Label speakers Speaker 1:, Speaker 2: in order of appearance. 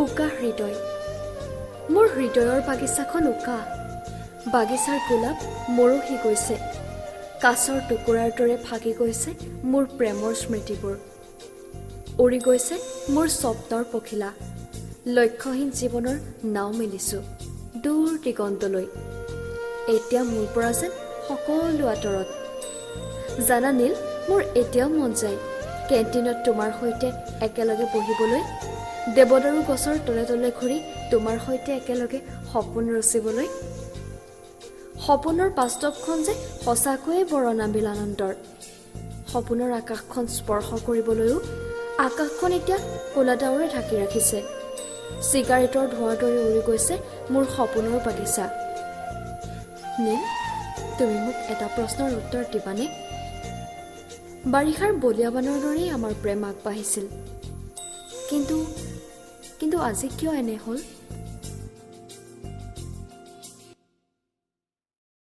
Speaker 1: উকা হৃদয়। মোৰ হৃদয়ৰ বাগিচাখন উকা। বাগিচাৰ গোলাপ মৰহি গৈছে। কাঁচৰ টুকুৰাৰ দৰে ভাগি গৈছে মোৰ প্ৰেমৰ স্মৃতিবোৰ। উৰি গৈছে মোৰ স্বপ্নৰ পখিলা। লক্ষ্যহীন জীৱনৰ নাও মেলিছোঁ দূৰ দিগন্তলৈ। এতিয়া মোৰ পৰা যেন সকলো আঁতৰত। জানা নীল, মোৰ এতিয়াও মন যায় কেণ্টিনত তোমাৰ সৈতে একেলগে বহিবলৈ, দেৱদাৰু গছৰ তলে তলে ঘূৰি তোমাৰ সৈতে একেলগে সপোন ৰচিবলৈ। সপোনৰ বাস্তৱখন যে সঁচাকৈয়ে বৰ অনাবিল আনন্দৰ। সপোনৰ আকাশখন স্পৰ্শ কৰিবলৈও আকাশখন এতিয়া ক'লা ডাৱৰে ঢাকি ৰাখিছে। চিগাৰেটৰ ধোঁৱাৰ দৰে উৰি গৈছে মোৰ সপোনৰ বাগিচা। নীল, তুমি মোক এটা প্ৰশ্নৰ উত্তৰ দিবানে? বাৰিষাৰ বলীয়া বানৰ দৰেই আমাৰ প্ৰেম আগবাঢ়িছিল, কিন্তু আজি কিয় এনে হ'ল?